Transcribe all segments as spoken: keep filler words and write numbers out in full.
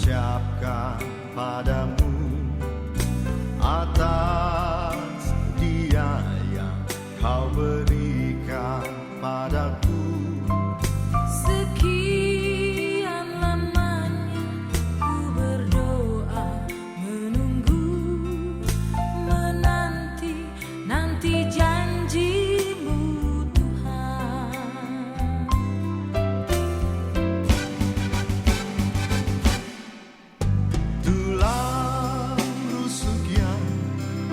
Ucapkan padamu atas dia yang kau berikan padaku. Sekian lamanya ku berdoa, menunggu, menanti, nanti janjimu, Tuhan. Tulang rusuk yang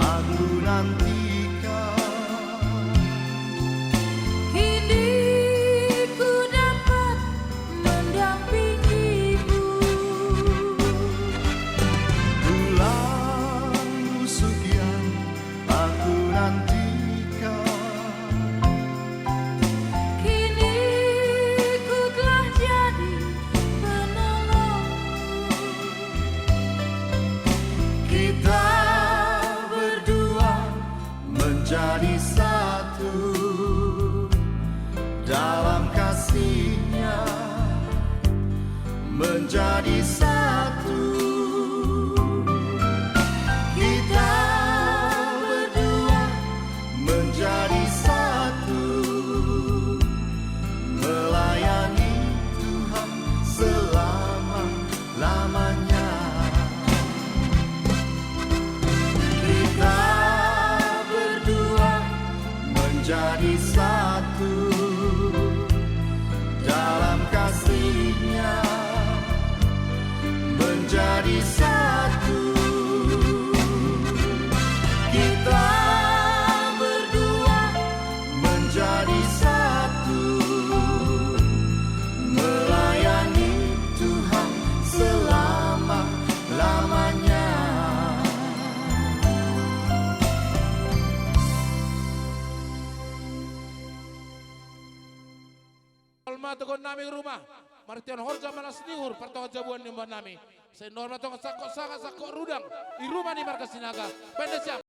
aku nantikan. Kini ku dapat mendampingimu. Tulang rusuk yang aku nantikan. Kini ku telah jadi penolong. Kita berdua menjadi satu dalam kasihnya, menjadi satu. Kita berdua menjadi satu, melayani Tuhan selama-lamanya. Kita berdua menjadi satu dalam kasihnya, menjadi satu. Kita berdua menjadi satu, melayani Tuhan selama-lamanya. Hormat tokon nami rumah, marhitean horja manang siniur, partongan jabuan ni umbahen nami. Sai nuaeng ma tong sangkot sanga, sangkot rudang, i rumah ni marga Sinaga. Baen da siap.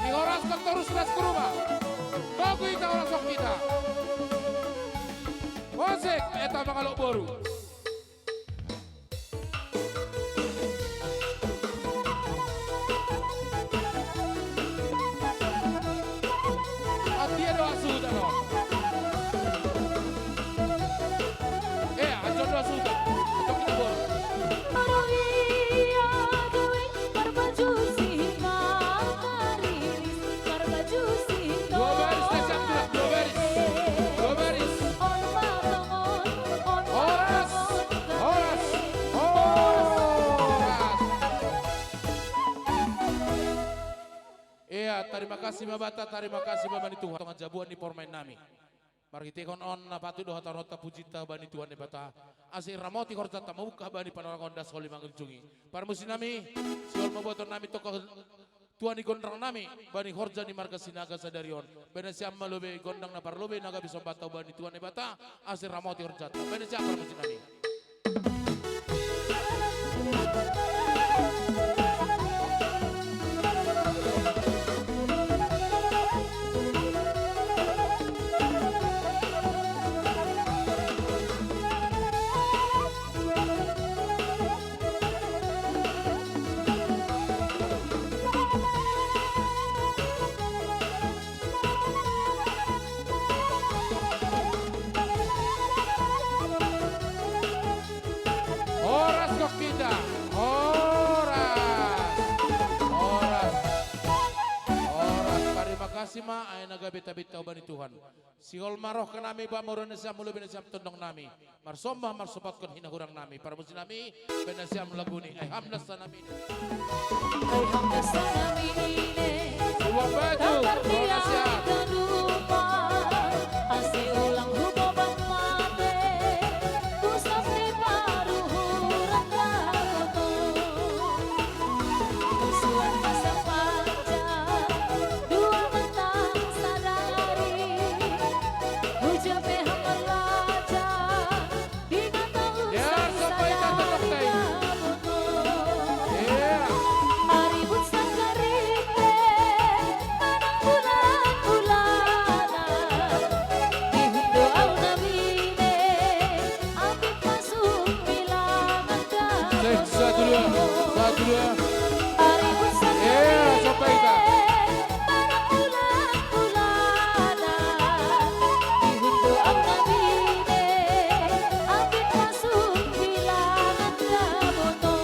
Di horas kantor sudah kuruma. Bagus kita horas waktu kita. Musik, eta mangalok boru. Atia doa sudah no. Eh, ajon doa sudah. Ajon kita boru. Dua baris, dua baris. Dua baris. Horas, horas, horas. Iya, tarima kasih ma banta, tarima kasih ma bani Tuhan. Tonga jabuan ni parumaen nami. Marhitehon on na patut do hataronta pujinta bani Tuhan Debata. Asa iramoti horjanta mamungkah bani panorangon das holi mangunjungi. Parmusiknami, sihol ma botoonnami tongkol Tuan i gondang nami, bani horja ni marga Sinaga sadari on. Baen nasiam ma lobi gondang na parlobei na gabe somba tau bani Tuhan Debata, asa ramoti horjanta. Baen nasiam parmusi nami. Horas gok hita. Horas. Horas. Horas. Tarima kasih ma, ai na gabe tabitau bani Tuhan. Sihol ma roh hanami ba mura nasiam, ulu baen nasiam tondong nami. Marsomba, marsopatkon hinahurang nami. Parmusi nami, baen nasiam lagu ni. Ai hamdas nami. Ai hamdas nami ne. Suang batu, roh nasiam. Ase ulang huboban mate, tu sampe paruhuran rakoto. Tusuan pasang panjang, dua mantang sadari. Hujan pe hambar laja, di mata usai sadari. Iya. Aribut sakaripe, manang bulan-bulanan. Ihundo au namine, ambit masuk bilangan. Cek, satu, dua, satu, dua. Aribut sakaripe, manang bulan-bulanan. Ihundo au namine, ambit masuk bilangan daboto.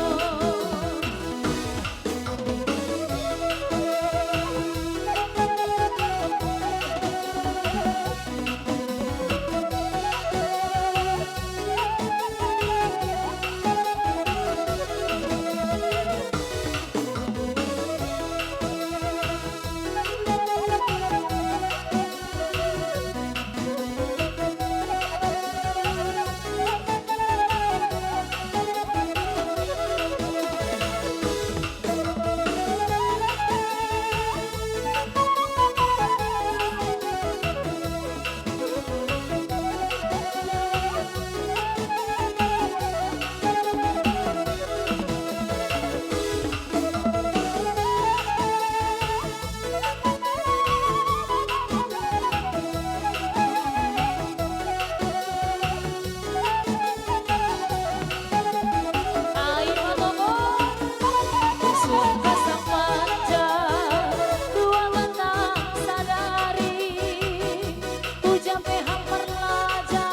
Ujan pe hambar laja,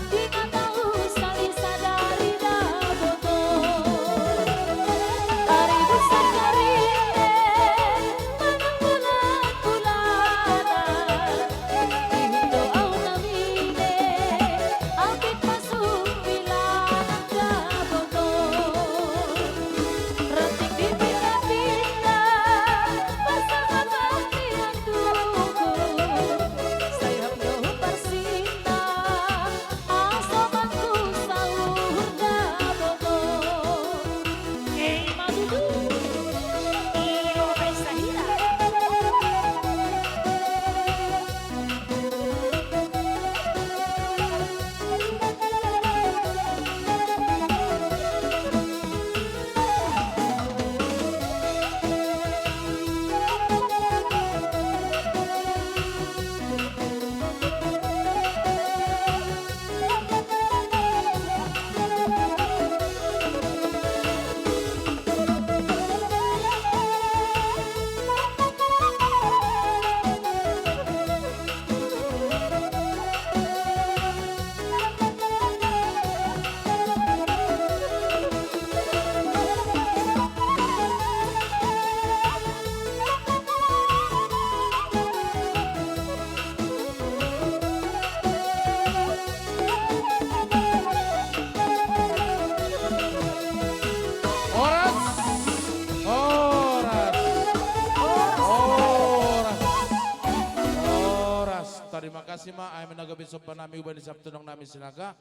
di mata usai sadari daboto. Aribut sakaripe, manang bulan-bulanan. Ihundo au namine, ambit masuk bilangan daboto. Ranting dipindah-pindah, pasahaton ni anduku. Sai ham do huparsinta, asa bangku sauhur daboto. Ei, madudu. Iro, ai sahira. Horas. Horas. Horas. Horas. Tarima kasih ma, ai ma na gabe somba nami, uban ni siap tondong nami Sinaga.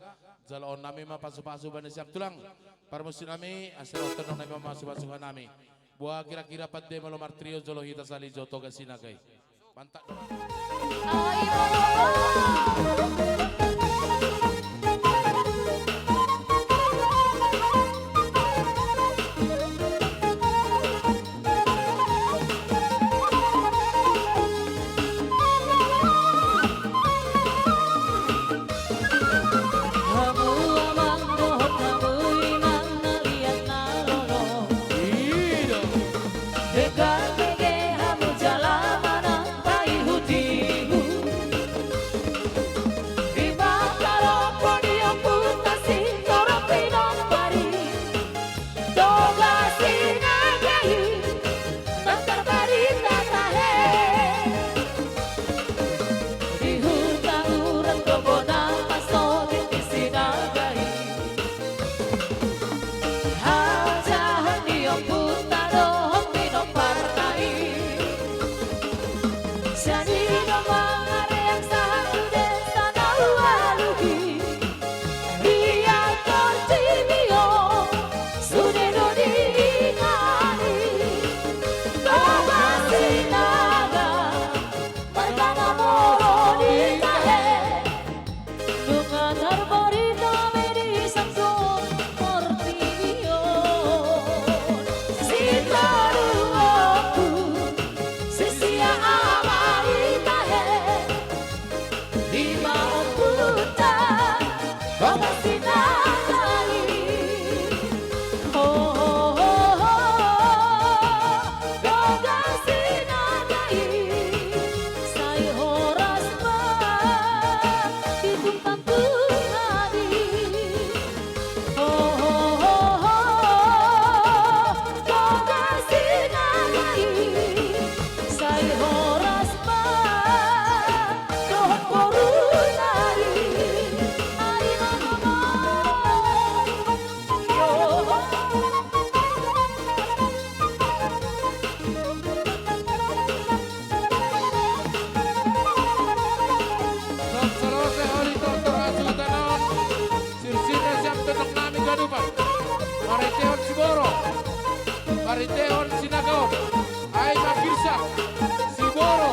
Jalo on nami ma pasu-pasu uban ni siap tulang. Parmusi nami, asa roh tondong nami ma pasu-pasu nami. Buah kira-kira pande molo martrio jolo hita salijo Toga Sinaga i. Mantap. Hamu amang dohot hamu inang na liat na lolo. Ido. Denggan bege hamu jala manang paihut-ihut. Di mangkalo podium puta sing torop pinompari. Toga Sinaga i, nang tarbarita tahe. Di hutang urang do bona pasogit di Sinaga i. Hajahan ni ompunta dohot pinomparna i. Sian i do mangareang sahat tu desa na ualuhi. Ia tortibio sude do diingani. Toga Sinaga, martana molo di tahe. Nunga tarbarita be di sangkun portibi on. Sitaruhonku, sisia ama i tahe. Ima ompunta, Toga Sinaga i. Ho, ho, ho, ho. Toga Sinaga i, sai horas ma di tung kampung nami. Ho, ho, ho, ho. Toga Sinaga i, sai horas ma dohot boru nami. Ai mama. Songon i ma holi tortor hasuhuton on. Sirsir na siap tondong nami ganupan. Marhitehon Siboro. Marhitehon Sinaga on. Ai ma Girsa. Siboro.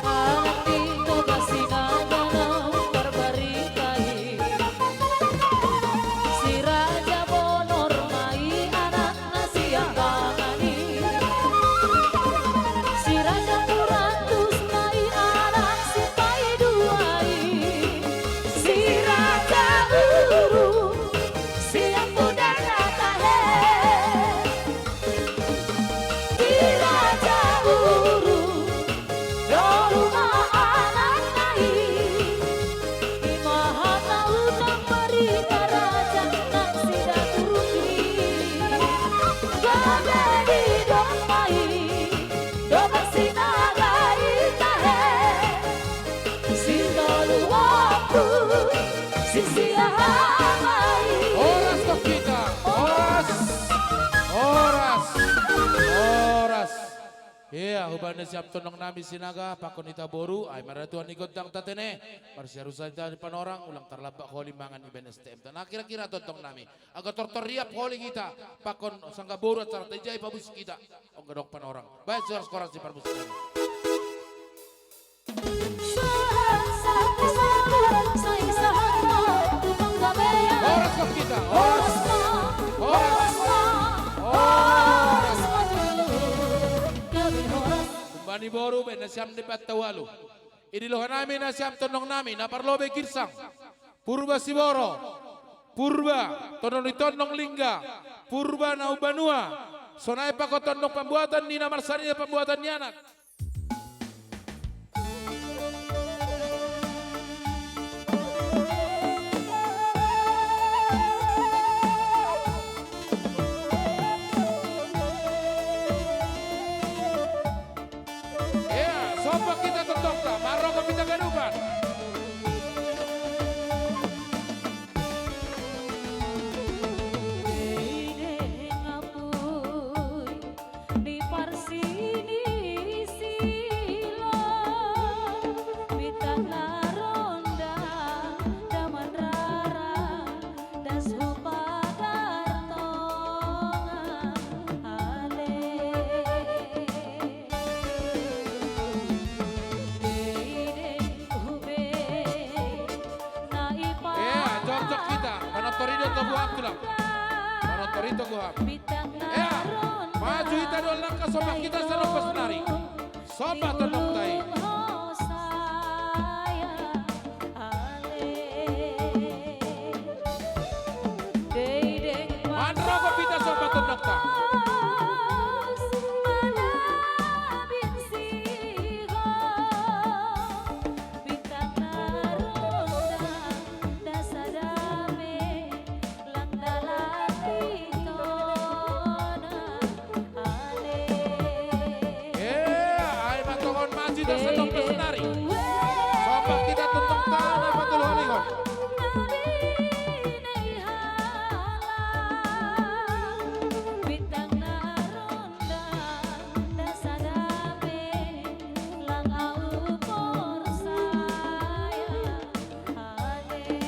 Anak ni Toga Sinaga naung tarbarita i. Si Raja Bonor ma i anakna siambangan i. Si Raja Turantus ma i anak sipaidua i. Si Raja Uru siampudanna tahe. Di Raja Uru do rumah anakna i. Ima hata uta barita raja nang sidaturuk i. Gabe didok ma i, Toga Sinaga i tahe. Sitolu ompu, sisia ama i. Horas do hita, horas. Horas. Horas. Ia, hubahen na siap tondong nami Sinaga, pakon hita boru, ai ma ra tuan ni gondang tatene, marsiarusan hita di Panorang, ulang tarlambat holi mangan ibahen S T M ta. Na kira-kira tondong nami, anggo tortor riap holi hita, pakon sanggah boru acara ta ijai pamusik hita, anggo adong Panorang. Bahen sihoras-horas di parmusik nami. Horas ma hita, horas. Horas. Horas. Humbani boru, bahen na siam debata ualu. Di loha nami na siam tondong nami, na parlobei Girsang. Purba Siboro. Purba, tondong ni tondong Lingga. Purba na umbanua. Sonai pakon tondong pambuatan ni na marsarina pambuatan ni anak. Ia, somba hita tongtongta, marrongop hita ganupan. Dei dengapui ni parsinisia. Sombah kita sareng Bos Nari. Sombah tondong tai. Manrogo kita sombah tondong ta. Eh, ai matongon maji do sendok do senari. Sombah kita tunduk tanah patul holihon.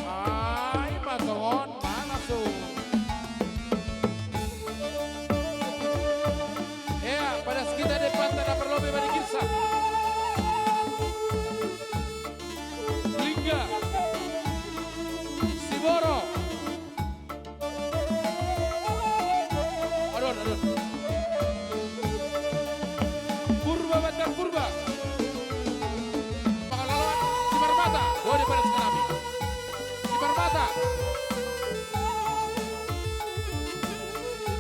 Ai, matongon, mana su? Ea, pada sekita depan tanah perlobe bani Girsa. Lingga. Siboro. Adon, adon. Purba, Bantar Purba. Pangalawan, Sibar Mata. Wah, dia pada sekarang. Sibar Mata.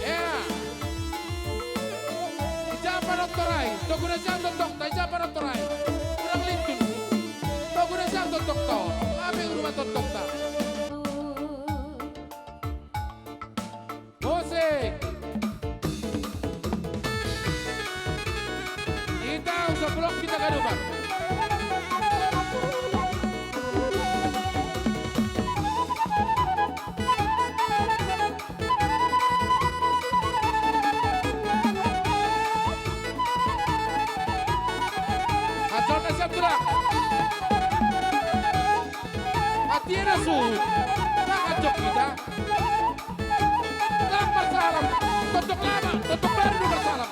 Ya. Ijapa doktorai. Toguna jam doktor. Ijapa doktorai. Kurang lintun. Toguna jam doktor. Apa yang rumah doktor? Musik. Kita usah blok kita gaduh, Bang. Acorna siap gerak. Hati ada su. Nak ajok kita. Lang marsalam, tontok lama, tontok baru do marsalam.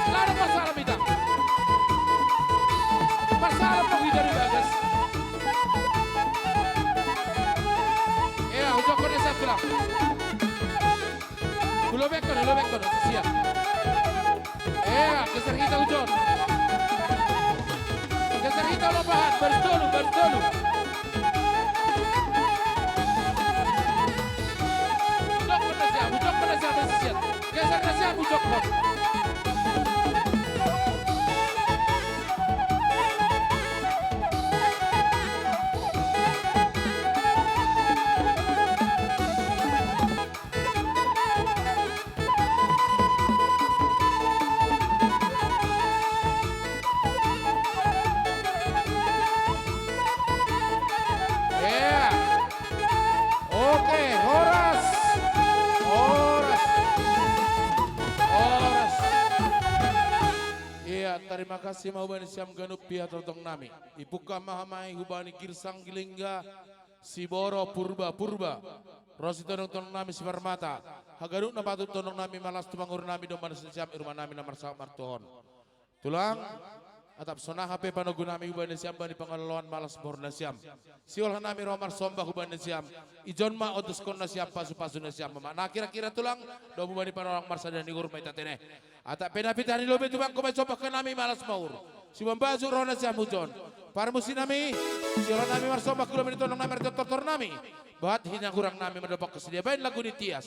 Lang marsalam ita. Marsalam dong ita di bagas. Ea, ujok ko na sa tulang. Hulobek ko, hulobek ko, siap. Ea, geser kita ujon. Geser kita lobahan, baris tolu, baris tolu. Bujok mana siap, bujok mana siap, siap. Geser na siap, bujok mana. Ea. Oke, horas. Horas. Horas. Ea, tarima kasih ma hubani siam ganup pia tongtong nami. Ibuka ma hami hubani Girsang Gilingga. Siboro Purba, Purba. Ro si tondong-tondong nami Sibar Mata. Haganup na patut tondong nami malas tu mangur nami domban siam i rumah nami na marsangap martuhon. Tulang, atap sonaha pe panogu nami hubani siam bani pangalaloan malas boru na siam. Siol hanami ro marsombah hubani siam. Ijon ma ontuskon na siam pasu-pasu na siam ma. Na kira-kira tulang, domu bani panolang marsada ni guru mai tatene. Atap pe na pitah ni lobe tu bangko mai sombah hanami malas maur. Sibombajuk ro na siam hujon. Parmusi nami, siol hanami marsombah kulo bani tondong nami martortor nami. Bahat hina hurang nami mandapot kasidia baen lagu ni Tias.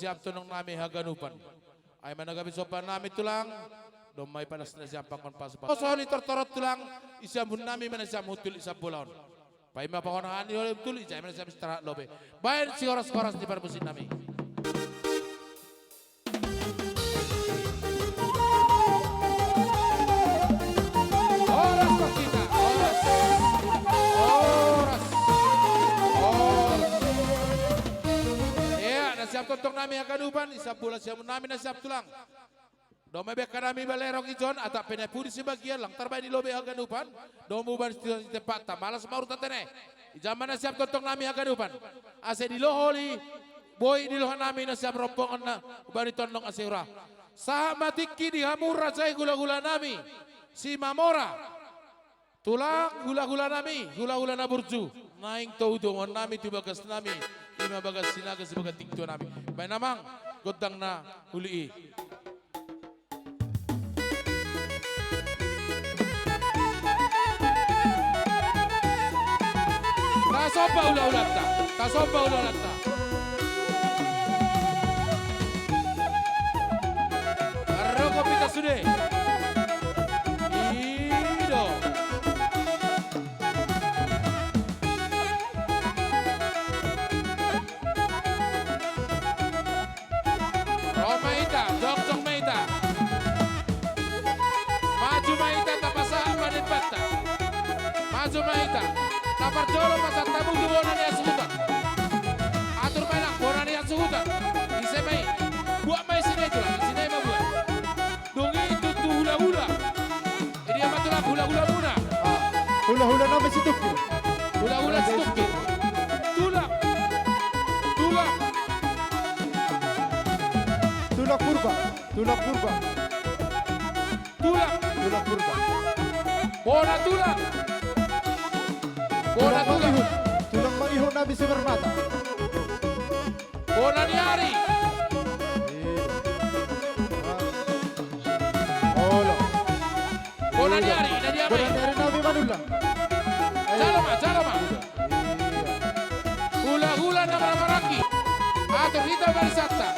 siam tondong nami haganupan. Ai ma na gabe somba nami tulang, domma i padas na siam pangkon pasu-pasu. Poso ni tortorot tulang, i siamun nami ma na siam huntulhon i sambola on. Paima pangkon hahani holi huntulhon, ijai ma na siam istirahat lobe. Baen sihoras-horas ni parmusik nami. Horas, Pak Gita, horas. Horas. Horas. Ia, na siam tondong nami haganupan, i sambola siamun nami na siam tulang. Domma i bengkan nami balerong ijon, atap pe na pudi sibagian, lang tarbaen i lobe haganupan, domma uban sian tempatta, malas ma uhur tatene. Ijai ma na siam tondong nami haganupan. Ase diloho holi, boi diloho nami na siam rombongan na, uban i tondong ase hura. Sahat ma tingki di hamu raja i hula-hula nami, Simamora. Tulang hula-hula nami, hula-hula na burju. Naeng tou dongan nami tu bagas nami, ima bagas Sinaga sibagas tingki tua nami. Baen amang, gondang na uli i. Tasomba hula-hulanta, tasomba hula-hulanta. Rokop hita sude. I do. Ro ma hita, jongjong ma hita. Maju ma hita, tapasahat ma dempanta. Maju ma hita. Na parjolo pasahat hamu tu bona ni hasuhuton. Atur ma i nang bona ni hasuhuton. Ise ma i? Buat ma isi na i tulang, isi na i ma buat. Dung i tutu hula-hula. Idia ma tulang hula-hula muna? Ah, hula-hula nami Situngkir. Hula-hula Situngkir. Tulang. Tulang. Tulang Purba. Tulang Purba. Tulang. Tulang Purba. Bona tulang. Bona tulang. Tulang mangihut. Tulang mangihut nami Simarmata. Bona ni ari. Olo. Bona ni ari, na dia mai. Bona ni ari nami Manula. Jalo ma, jalo ma. Hula-hula na marhaha-maranggi. Atur hita barisanta.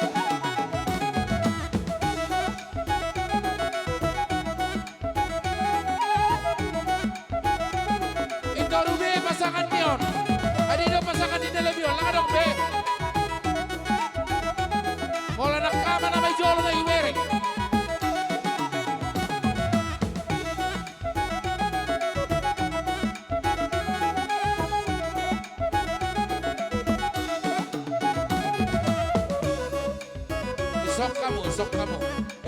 I toru be pasangan ni on. Adi do pasangan ni na lobi on, lang adong be. Holan angka ma na mai jolo na hubereng. Isok hamu, isok hamu.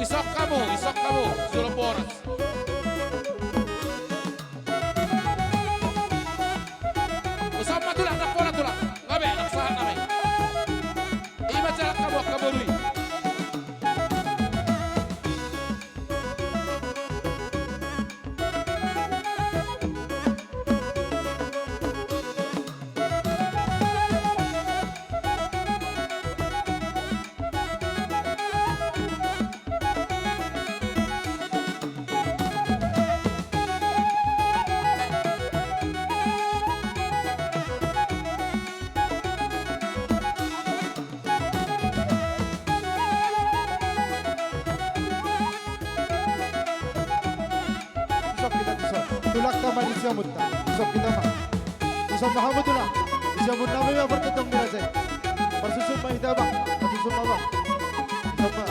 Isok hamu, isok hamu. Jolo boras. Isok ma tulang, na pola tulang. Gabe, na sahat nami. Ima jalan hamu, hamu dui. Isok hita isok. Tulang, tama di siamunta. Isok hita ma. Isok ma hamu tulang. Di siamun nami ma partondion ni raja i. Parsusun ma hita, Bang. Parsusun ma, Bang. Isok ma.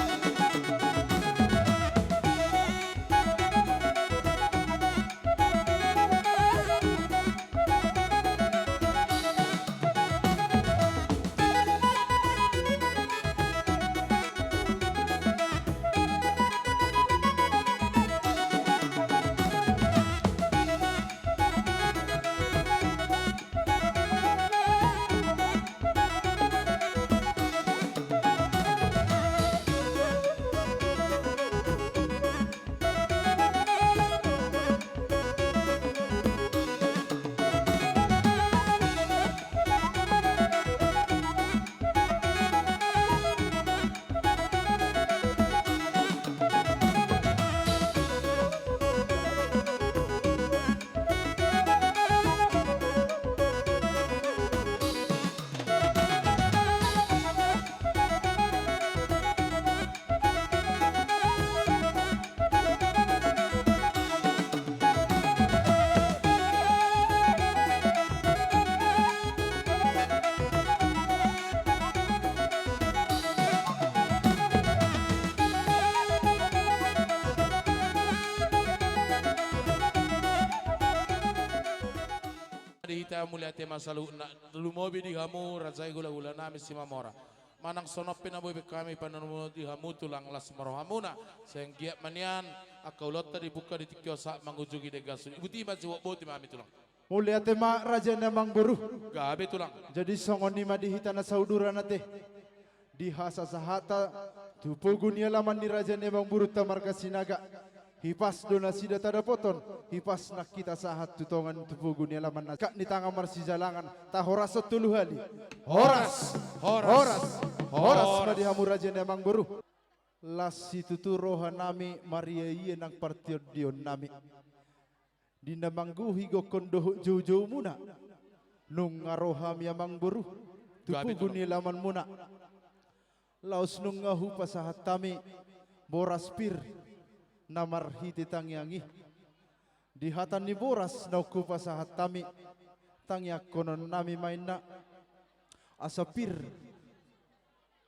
Di hita mauliate ma saluhutna, lumobi di hamu raja i hulahula nami Simamora. Manang songon pe na boi be hami panemuhon di hamu tulang, las ma rohamuna. Sai anggiat ma nian angka ulaonta dibuka di tingki on sahat mangujungi di gas. Ibuti ma, jumolo, boti ma hami tulang. Mauliate ma raja ni amangboru. Gabe tulang. Jadi songon i ma di hita na sauduran ate. Di hasasahata tu pogu ni alaman ni raja ni amangborunta marga Sinaga. Hipas do nasida tadapothon, hipas nang hita sahat tu tonga ni tu pogu ni alaman na, ka ni tangan marsijalangan, tahorashon tolu hali. Horas, horas, horas, horas ma di hamu raja ni amangboru. Las situtu roha nami mariaia nang partondion nami. Di na manggohi gokhon dohot joujoumuna. Nunga ro hami amangboru tu pogu ni alamanmuna. Laos nunga hupasahat hami boras pir na marhite tangiang i. Di hata ni boras naung hupasahat hami, tangiangkonon nami ma inna. Asa pir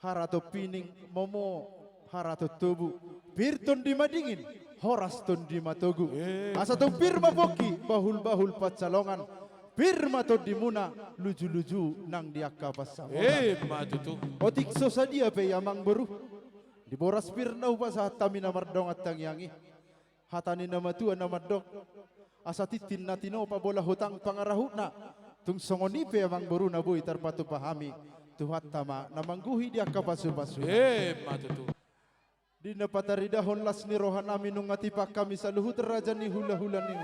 harato pining, momo harato tobu, pir tondi madingin, horas tondi matogu. Asa tung pir ma pongki, bahulbahul pansalongan, pir ma tondimuna, lujuluju nang di angka pansamotan. Emma tutu. Otik so sadia pe i amangboru, di boras pir na hupasahat hami na mardongan tangiang i. Hata ni na matua na mandok, asa tintin na tinopa bola hutang pangarahutna. Tung songon i pe amangboru na boi tarpatupa hami, Tuhanta ma na manggohi di angka pasupasu. Emma tutu. Di na pataridahon las ni roha nami nunga tipak hami saluhut raja ni hulahula ni,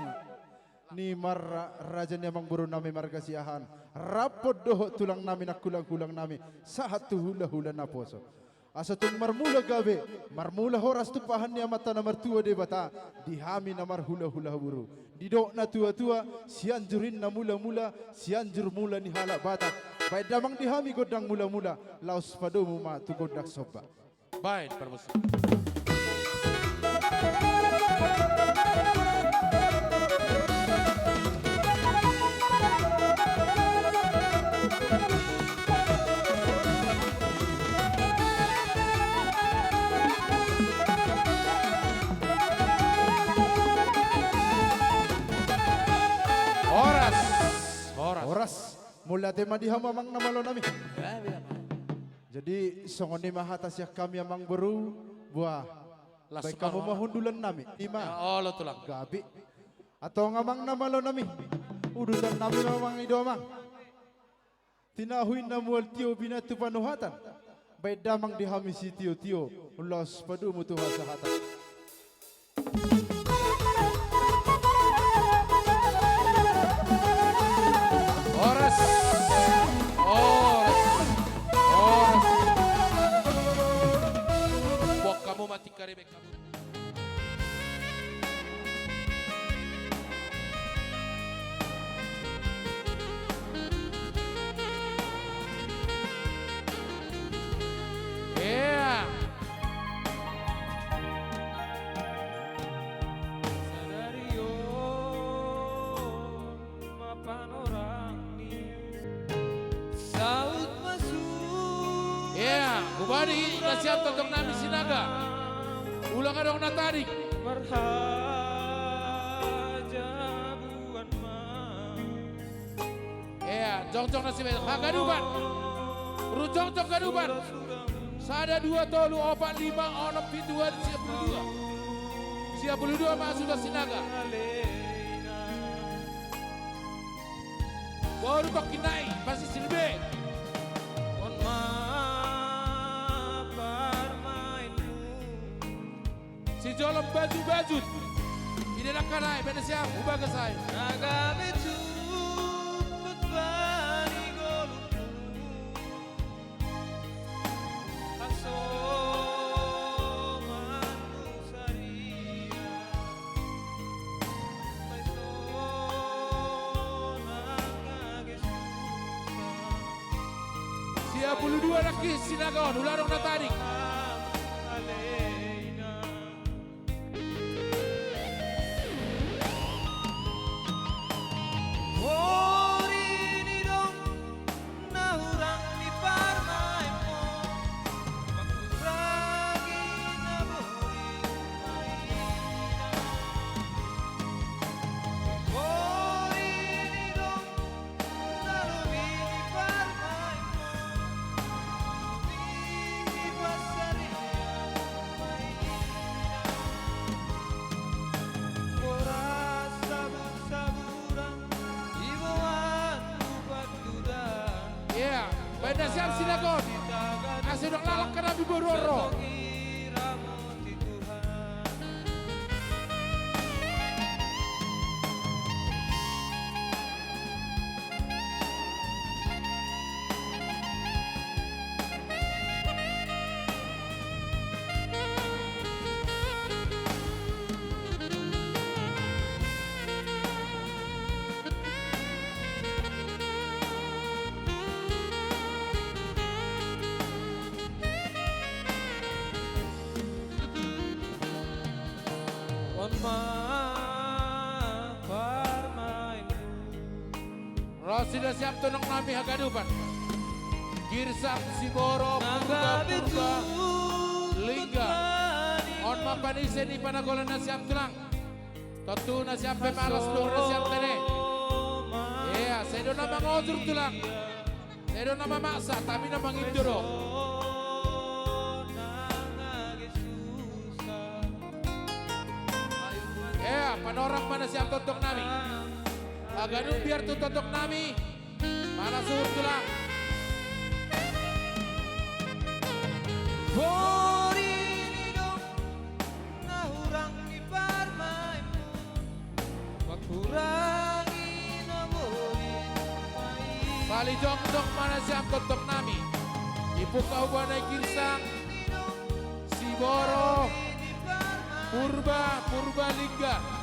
ni marraja ni amangboru nami marga Siahaan, rap dohot tulang nami nang hulahula nami sahat tu hulahula naposo. Asa tung marmula gabe, marmula horas tumpahan ni Amanta na martua Debata, di hami na marhulahula boru. Didok natuatua, Sianjur ninna mulamula, Sianjur mula ni halak Batak. Baen damang di hami gondang mulamula, laos padomu ma tu gondang somba. Baen parmusik. Horas. Horas. Horas. Mauliate ma di hamu amang na malo nami. Jadi songon i ma hata sian hami amangboru, buah. Las baen hamu ma hundulan nami. Ima. Ya, olo tulang. Gabe. Antong amang na malo nami. Udutan nami ma mangido amang. Tinahu inna mual tio binatu panuhatan. Baen damang di hami sitiotio, laos padomu tu hasahatan. Horas. Horas. Horas. Buat kamu mati karibek kamu. Iya. Sadari on ma panorangni. Saut masuk. Iya, hubani nasihat tongtong nami Sinaga. Ulang adong na tarik. Marhajabuan ma. Iya, jongjong na sibaen hagadupan. Rujong jongjong gadupan. Sada, dua, tolu, opat, lima, onom, pitu, walu, sia pulu dua. Sia pulu dua masuk tu Sinaga. Baru pakinai pasti silbe. On ma parmainmu. Sijolom bajutbajut. Ida nangkaning ai, baen sian ahu bagas ai. Na gabe tumput bani ngolungku. Hasomanmu sadia. Baen sonang age susah. Sia pulu dua nangkin Sinaga on, ulang adong na tarik. Borini do na hurang ni parmaenmu, mangkurangi na boring maina. Borini do Nasiam sinagon. Asa dong lalak ka nami bororo. On ma parmain. Ro si nasiam tondong nami haganupan. Girsang, Siboro, Purba, Purba, Lingga. On ma panise ni panagolan nasiam tulang. Tontu nasiam pe malas dohor nasiam tene. Ea, sai do na mangojur tulang. Sai do na mamaksa, tapi na mangindo do. Ea, panorang ma nasiam tondong nami. Haganup biar tu tondong nami. Malas suhut tulang. Borini do na hurang ni parmainmu, manghurangi na borit ma i. Sali jongjong ma nasiam tondong nami. Ipungka huba na i Girsang, Siboro, Purba, Purbalingga.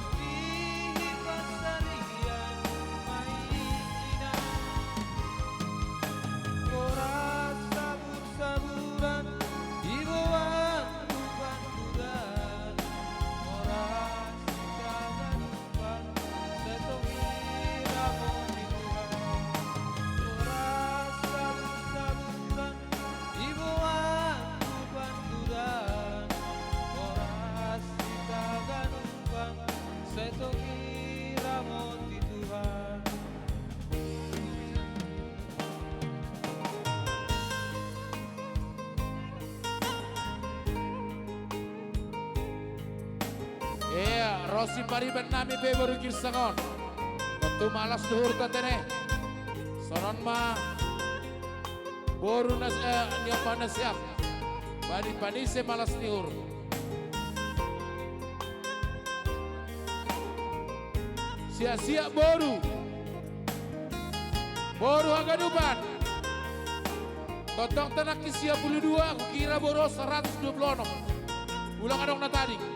Horas sabur-saburan diboan tu panturan, horas sitaganupan, sai tong iramoti Tuhan. Horas sabur-saburan diboan tu panturan, horas sitaganupan, sai tong iramoti Tuhan. Ea, ro si pariban nami pe boru Girsang on. Tontu malas do uhurta tene. Sonon ma boru nas, eh, ni omba nasiam. Bani panise malas ni uhur. Sia-sia boru. Boru haganupan. Tondongta nangkin sia puluh dua, kukira boru seratus dua puluh enam. Ulang adong na tading.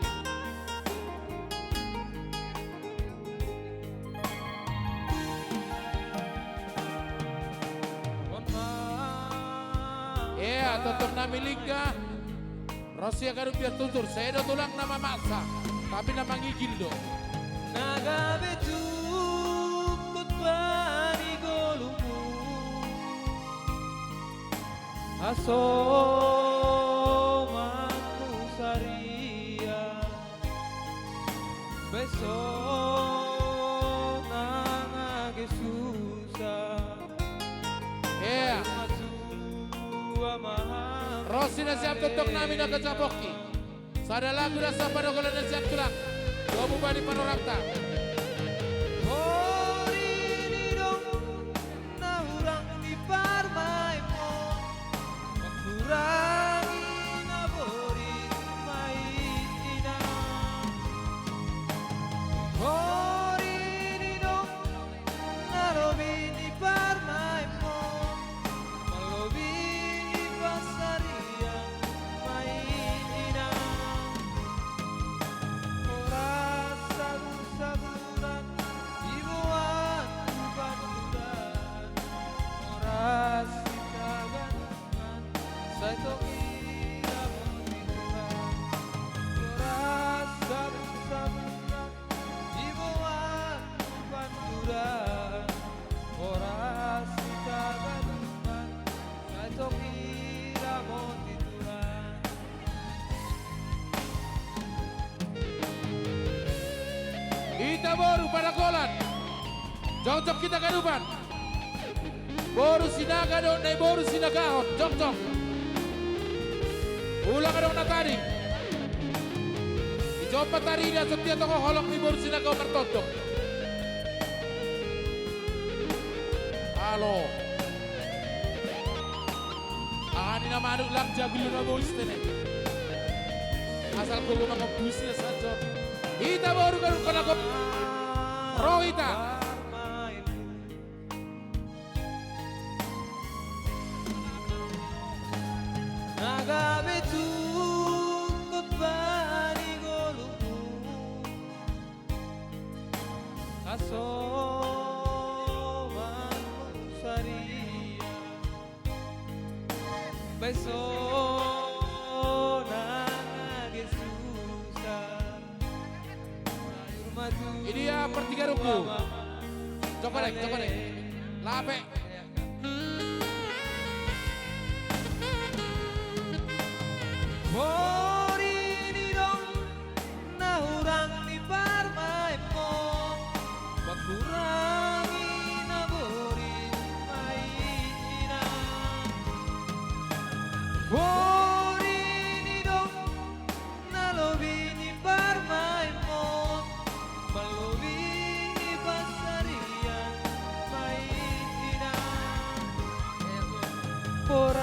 Ea, tondong nami Lingga. Ro si haganup biar tutur, sai do tulang na mamaksa, tapi na mangigil do. Na gabe jukut bani goluhmu, hasomanku saria, beso nang age susah. Ea. Ro si nasiam tondong nami na gajah pongki. Sada lagu na sampanogolan nasiam tulang. Domu bani panorangta. Borini do na hurang ni parmainmu, manghurangi na borit ma i inang. Borini do na lobi ni parmainmu, manglobi ni pansarian ma i inang. Horas sabur-saburan diboan tu panturan, horas sitaganupan, sai tong iramoti Tuhan. Horas sabur-saburan diboan tu panturan, horas sitaganupan, sai tong iramoti Tuhan. Hita boru Panagolan. Jongjong hita ganupan. Boru Sinaga dohot nai boru Sinagahon, jongjong. Ulang adong na tading. Dijompa tarida songon dia tong holong ni boru Sinaga martondong. Halo. Ani nama anu lang jago lu nama ustene. Asal gua mau ngebusi ya saja. Ita baru kan kena kok. Rohita. Naga betu kot bani golumu. Kasoman saria. Besona nage susah. Ini ya pertiga ruku. Coba deh, coba deh. Lape. Borini dong na hurang ni parmaimo. Pakurangi na bori maina. Borini dong na lobi ni parmaimo. Malobi ni pasarian maina. Por